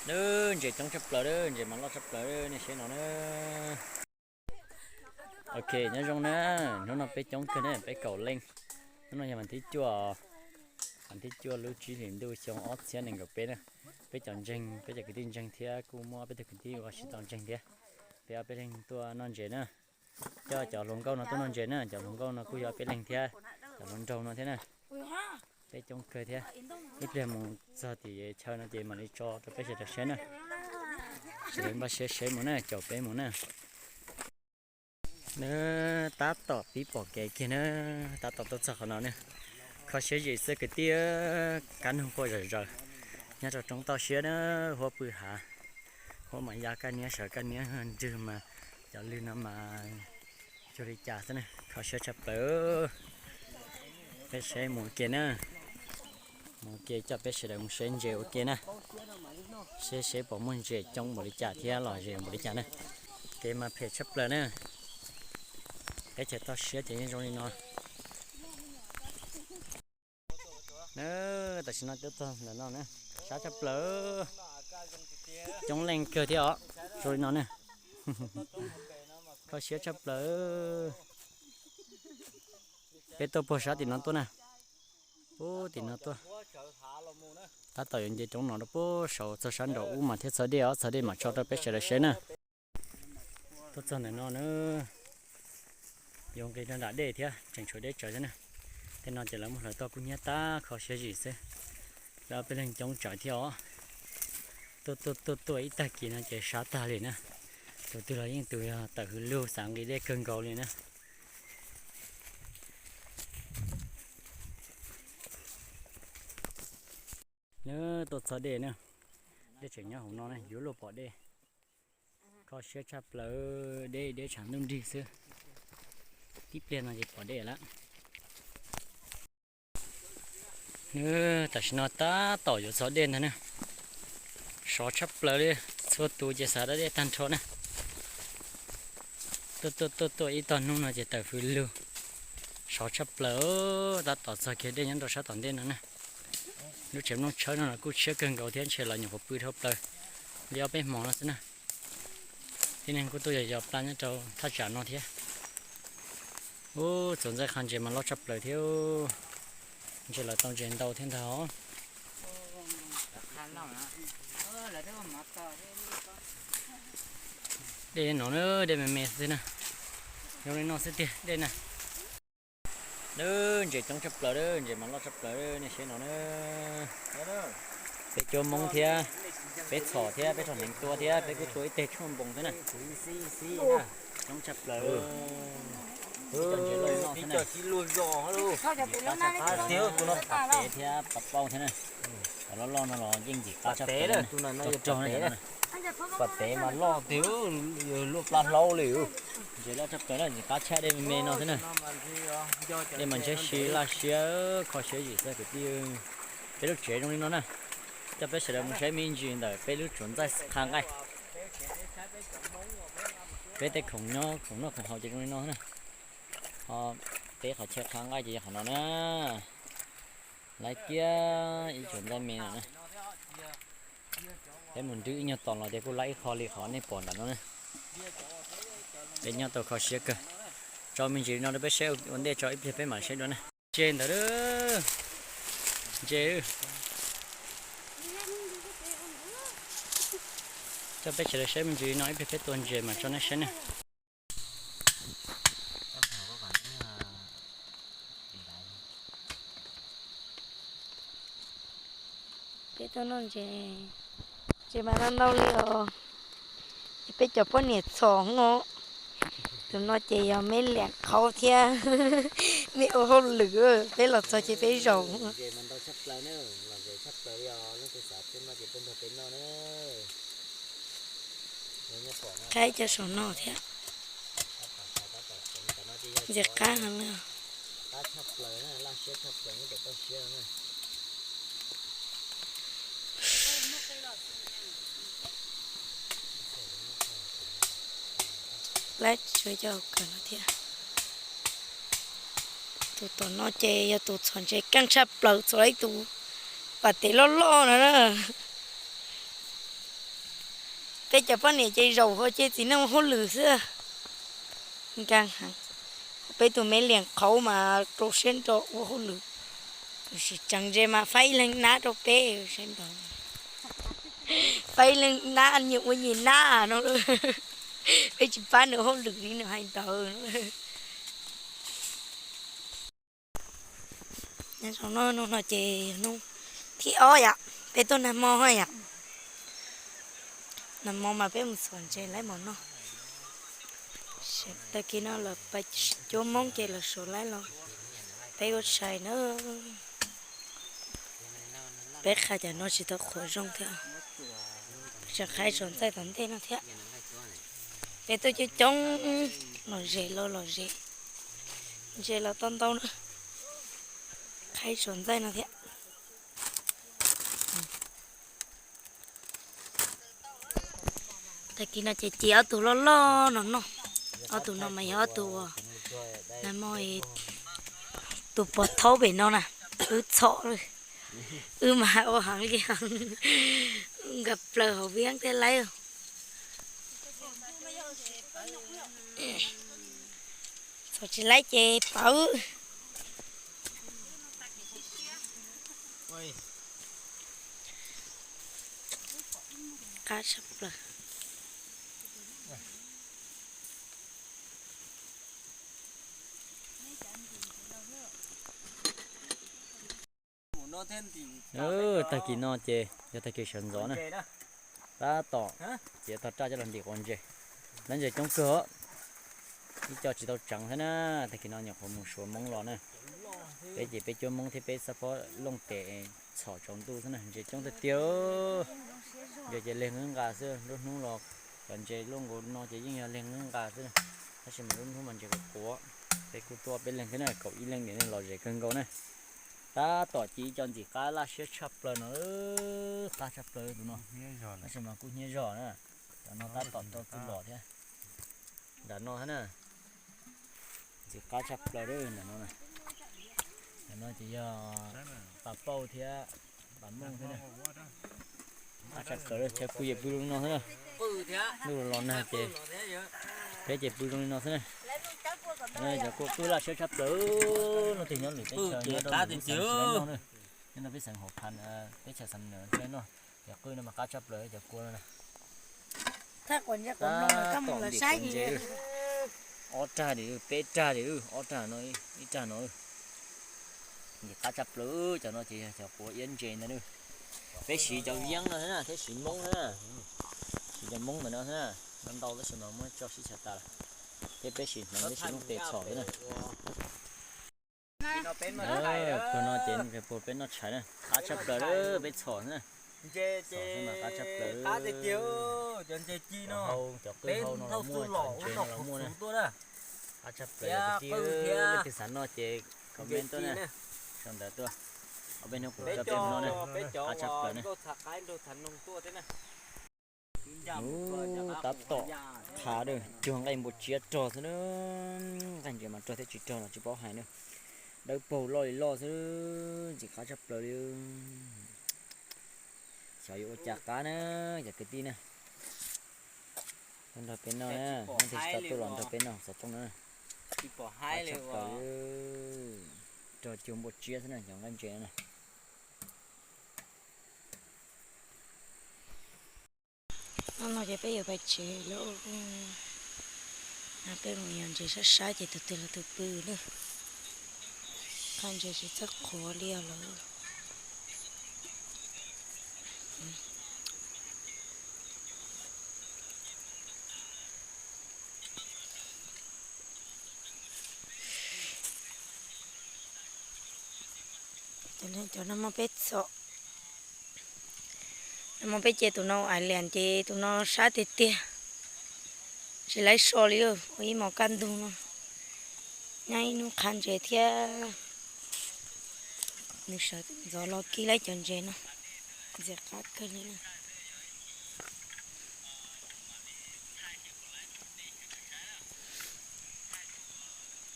Lub ntses coob tshaj plaws, lub ntses mas loj tshaj plaws, nej saib no na. Ok, nyob zoo na, hnub no peb coob kawg na, peb kaum leej. Hnub no yog vas thib cuaj, vas thib cuaj lub tsib hlis ntuj xyoo ob txhiab nees nkaum peb na. Peb cov ntseeg, peb cov kwv tij ntseeg thiab kuj muaj ob peb tug kwv tij uas tsis tau ntseeg thiab. Peb ob peb leeg tuaj noj ntses na. Coj cov hluas nkauj no tuaj noj ntses na, cov hluas nkauj no kuj yog ob peb leeg thiab, cov hluas nraug no thiab na. Peb coob kawg thiab. Ib pliag mus txog tim chaw no ces mam li tso rau peb sawv daws saib na. Sawv daws npaj siab seb mus na, caum peb mus na. Nws tab tom pib pom kev kiag na, tab tom tuaj txog qhov no na. Kho siab zim xwb kwv tij, kab noog quaj zom zaws. Nyob rau roob toj siab na, huab pw hav, huab mas ya kaj niab sawv kaj niab nrwg mas cov lwg no mas cuag li cas xwb na, kho siab tshaj plaws. Peb saib mus ua ke na, mus ua ke coj peb sawv daws mus saib ntses ua ke na. Seb seb puas muaj ntses coob npaum li cas thiab los zem npaum li cas na. Kev mas phem tshaj plaws na. Teb chaws toj siab ces yeej zoo li no. Na, tam sim no tuaj txog ntawm no na, sab tshaj plaws, coob leej kawg thiab os, zoo li no na. Kho siab tshaj plaws. Peb tuaj puag sab tim no tuaj na, puag tim no tuaj. Tab tom yuav nce roob no rau puag saud txog sab nraum ub mas thiaj txog dej os, txog dej mam tso rau peb sawv daws saib na. Tuaj txog ntawm no na, yuav nqis rau nram dej thiab tseem tshuav deb tsawv thiab na. Tej no ces lawv muab hlawv toj kub hnyiab tag, kho siab zim xwb. Lawv peb leeg coob tsawv thiab os. Tuaj tuaj tuaj tuaj ib tag kis no ces sab tag li na. Tus twg los yeej tus yog tawm hws lug xav nqis dej kawg nkaus li na. Lawv tuaj txog dej na, dej tseem nyob hauv no na, yuav luag pom dej. Kho siab tshaj plaws, deb deb tshav ntuj nrig xwb. Tib pliag no ces pom dej lawm. Tam sim no tab tom yuav txog dej ntag na. Sov tshaj plaws li, txhua tus ces xav da dej tag nrho na. Tuaj tuaj tuaj tuaj ib tog hnub no ces tawm hws lug. Sov tshaj plaws, tab tom txog kiag dej nyob rau sab tom ntej no na. Lub tsev nplooj tshawb no los kuj tshiab kawg nkaus thiab, ntshe los nyuam qhuav pw dhau plaws li ob peb hmos no xwb na. Tib neeg kuj tuaj yos yos plab nyob rau thaj tsam no thiab. Ub, txuas ntxaij qha ntses mas loj tshaj plaws thiab. Ntshe lawv tau ntses ntau thiab ntag os. Dej no na, dej me me xwb na. Zoo li no xwb tiag dej na. Lub ntses coob tshaj plaws, ntses mas loj tshaj plaws, nej saib no na. Peb cuab Hmoob thiab, peb txhom thiab, peb rog hneev tua thiab, peb kuj tua ib teg tshuaj npoos thiab na. Coob tshaj plaws. Ntses loj no xwb na. Pab tev thiab pab paub thiab na. Cov loj loj no los yeej ntxim qab tshaj plaws, rog rog na. Pab tev mas loj tiag, luaj plab hlaub li. Ntses loj tshaj plaws na, ntxim qab tshaj dej me me no xwb na. Dej mas ntshiab si laj siab, kho siab zim xwb kwv tij. Peb lub tsev zoo li no na. Coj peb sawv daws mus saib me ntsis ntawm peb lub tsuas ntxaij qha nqaij. Peb tej khoom nyob khoom noj khoom haus ces zoo li no na. Ho peb qhov chaw qha nqaij ces yog qhov no na. Laib kiag ib tsuas ntxaij me no na. Peb mus nrwb ib nyuag tos los tias kuj laib ib qho li qhov nej pom nram no na. Peb nyob tau kho siab kawg. Tso me ntsis no rau peb saib ua ntej tso ib pliag peb mam saib dua na. Ntses ntawd, ntses. Coj peb sawv daws saib me ntsis no ib pliag peb tua ntses mas tso nej saib na. Peb tuaj noj ntses, ntses mas ntau ntau li os. Ces peb cov poj niam txhom os. Tus no ces yog me liam qhaub thiab me ua hauj lwm, peb los txog ces peb zaum. Qab ib co saum no thiab. Ntses qab heev li. Laib tsuav cov hauv kawm no thiab. Tus tom no ces yog tus txhom ntses keej tshaj plaws, txhom ib tus pas tev loj loj no na. Peb cov poj niam ces zaum hauv ces txiv neej ua hauj lwm xwb. Nkeeg heev. Peb tus me liam qhauv mas rau siab nro ua hauj lwm. Tab sis tseem ntse mas faib ib leeg nab rau peb sawv daws. Faib ib leeg nab nyias ua nyias nab no. Peb tsis pab nws hauj lwm li nws hais ntawd. Nyob zoo no, hnub no ces hnub thib ob yom, peb tuaj nag hmo yom. Nag hmo mas peb mus txhuam ntses laib mov noj. Tag kis no los pab cuab Hmoob ces los suav laib los peb ua tshais na. Peb qha cov no tsis tau qhuav zoo thiab, peb tseem qhaib tso ntxaij tom ntej no thiab. Peb tuaj coob coob, lom zem los lom zem, ntses los tau ntau na, qhaib tso ntxaij no thiab. Tag kis no ces ci ob tug loj loj no noj. Ob tug no mas yog ob tug uas nag hmo tus pog thaub pem no na, wb txhom, wb mas ua heev li heev, nkag plaws hauv viab thiab laib. Txhom tsis laib ces pawv. Qab tshaj plaws. Tag kis no ces yog tag kis sawv ntxov na, tab tom txiav tog raj coj los ntim quav ntses. Lawv ntses coob kawg os, ib co tsis tau tseev thiab na. Tag kis no nyuam qhuav mus suav Hmoob los na, peb ces peb cuab Hmoob thiab peb xab phob looj tes txhom tsaus ntuj xwb na, ntses coob tiag tiag. Ntses ces leg nqeeb nqa xwb, lub hnub los cov ntses luaj nkaus no ces yeej yog leg nqeeb nqa xwb, tab sis mas lub hnub mas ntses quav quav. Peb kuj tuaj peb leeg thiab na, kaum ib leeg, lom zem kawg nkaus na. Tab tom ci ib co ntxim qab laj siab tshaj plaws no, qab tshaj plaws tus no, tab sis mas kuj hnyiab zog na. Cov no tab tom rau txuj lom thiab. Nram no thiab na, ntxim qab tshaj plaws nram no. Nram no ces yog pas pauj thiab pas mooj thiab na. Qab tshaj plaws, chaw pw ces pw zoo li no xwb na. Ntuj los nag ces peb ces pw zoo li no xwb na. Cov kua qwj laj siab tshaj plaws no, tig nyob lwm teb chaws, nyob rau lwm lub xeev tsis laib noj na. Nyob rau peb xeev Hauv Phas, teb chaws Xam Nuas tsis laib noj. Cov qwj no mas qab tshaj plaws cov kua no na. Tab tom ntim quav ntses, ob rag li, peb rag li, ob rag no, ib rag no. Ntxim qab tshaj plaws, cov no ces yog cov quav iab ntses ntag na. Peb siv cov viab no thiab na, thiab siv Hmoob thiab na. Siv cov Hmoob ntawm no thiab na, ntau ntau tab sis mas muab tso sib chaws tas lawm. Thiab peb siv hneev thiab siv looj tes txhom thiab na. Pem no ces nqis puag peb noj tshais na, qab tshaj plaws peb txhom na. Txhom xwb mas qab tshaj plaws. Cov qwj hau no los muaj, cov ntses no los muaj na. Qab tshaj plaws, leej twg xav noj ces comment tuaj na, sau ntawv tuaj, ob peb hnub kuv coj peb mus noj na. Qab tshaj plaws na. Ub, tab tom qhav, cuag nqaij npua tsiab rog xwb na. Nqaij ntses mas rog thiab tsis rog los tsis paub hais na. Dawb paug loj li loj xwb, ntxim qab tshaj plaws li. Xyov yuav ua cas qab na, cov kwv tij na. Tuaj nrog peb noj na, leej twg tsis tau tuaj los nrog peb noj xov tooj na. Qab tshaj plaws, rog cuag npua tsiab xwb na cov nqaij ntses no na. Hnub no ces peb yuav pais tsev lawm. Peb mus yos ntses sab sab ces tus twg los tus pw na. Qab ntses tsis txawj qhuav li os lawm. Cov no muab peb txhom, no muab peb ces tus no ais lias ces tus no sab tiag tiag. Tsis laib so li, ua ib hmos kaj ntug no. Nyob ib hnub qhav ntses thiab. Nws sawv ntxov los kib laib cov ntses no, ntxim qab kawg li na.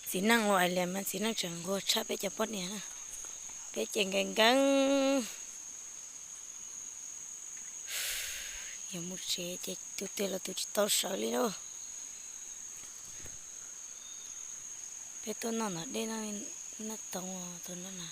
Txiv neej ua ais lias mas txiv neej tseem nquag tshaj peb cov poj niam na. Peb ces nkees nkees. Yog mus tsev ces tus twg los tus tsis tau sawv li lauj. Peb tuaj noj ntawm dej no, noj toov tus no na.